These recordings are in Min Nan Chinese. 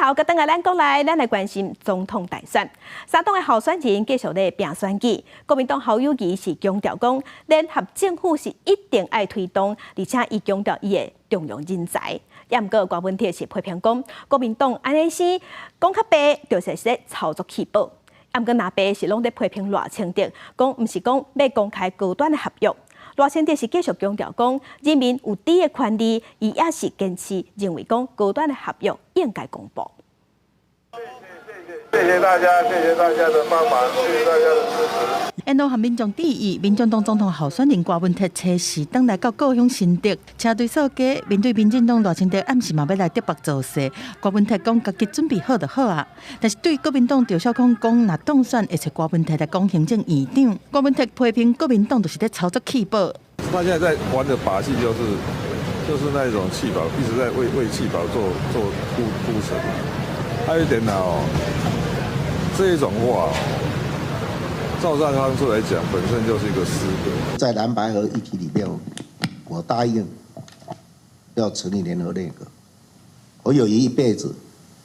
頭閣轉來咱國內，咱來關心總統大選。三黨的候選人繼續咧拚選舉，國民黨侯友宜是強調講，聯合政府是一定愛推動，而且伊強調伊會重用人才。也毋過柯文哲是批評講，國民黨按呢生講較白，就是咧操作棄保。也毋過藍白是攏咧批評賴清德，講毋是講欲公開高端的合約。賴清德是繼續強調講，人民有知的權利，伊也是堅持認為講高端的合約應該公布。謝謝大家，謝謝大家的幫忙，謝謝大家的支持。沿路和民眾致意，民眾黨總統候選人柯文哲初時轉來到故鄉新竹，車隊掃街，面對民進黨賴清德暗示嘛欲來竹北造勢，柯文哲講家己準備好就好啊。但是對國民黨趙少康講，若當選會揣柯文哲來講行政院長，柯文哲批評國民黨就是咧操作棄保。他現在在玩的把戲就是那種棄保，一直在為棄保做鋪陳。還有一點呢哦，這一種話，趙少康出來講，本身就是一個失德。在藍白合議題裡面，我答應要成立聯合內閣。侯友宜一輩子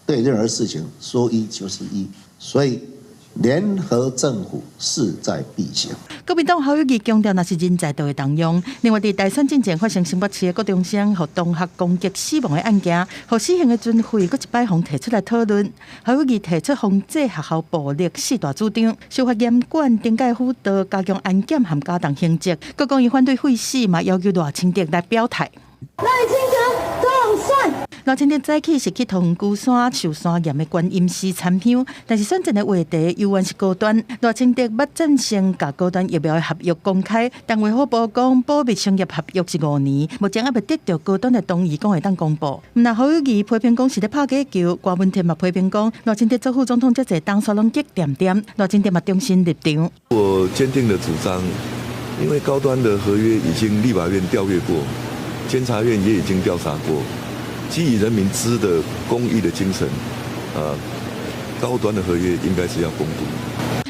對任何事情說一就是一，所以聯合政府勢在必行。國民黨侯友宜強調，若是人才就會動用。另外，佇大選進前發生新北市的國中生予同學攻擊死亡的案件，予死刑的存廢，閣一擺予提出來討論。侯友宜提出防制學校暴力四大主張，修法嚴管懲戒輔導，加強安檢和加重刑責。閣講伊反對廢死，嘛要求賴清德來表態。賴清德當選。賴清德早起是去銅龜山壽山岩的觀音寺參香，但是選戰的話題猶原是高端。賴清德捌贊成共高端疫苗的合約公開，但衛福部講保密商業合約是5年，目前猶未得著高端的同意，講會當公布。毋但侯友宜批評講是咧拍假球，柯文哲嘛批評講賴清德做副總統遮濟冬煞攏激恬恬，賴清德嘛重新立場。我堅定的主張，因為高端的合約已經立法院調閱過，監察院也已經調查過。基於人民知的公益的精神，高端的合約應該是要公布。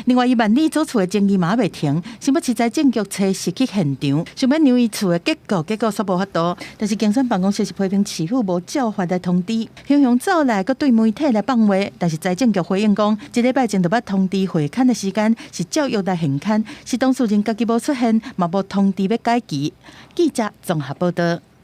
另外，伊萬里組厝的爭議嘛猶未停，新北市財政局初時去現場，想欲量伊厝的結構，結果煞無法度。但是競選辦公室是批評市府無照法來通知，雄雄走來閣對媒體來放話，但是財政局回應講，一禮拜前就捌通知會勘的時間是照約來現勘，是當事人家己無出現，嘛無通知欲改期。記者綜合報道。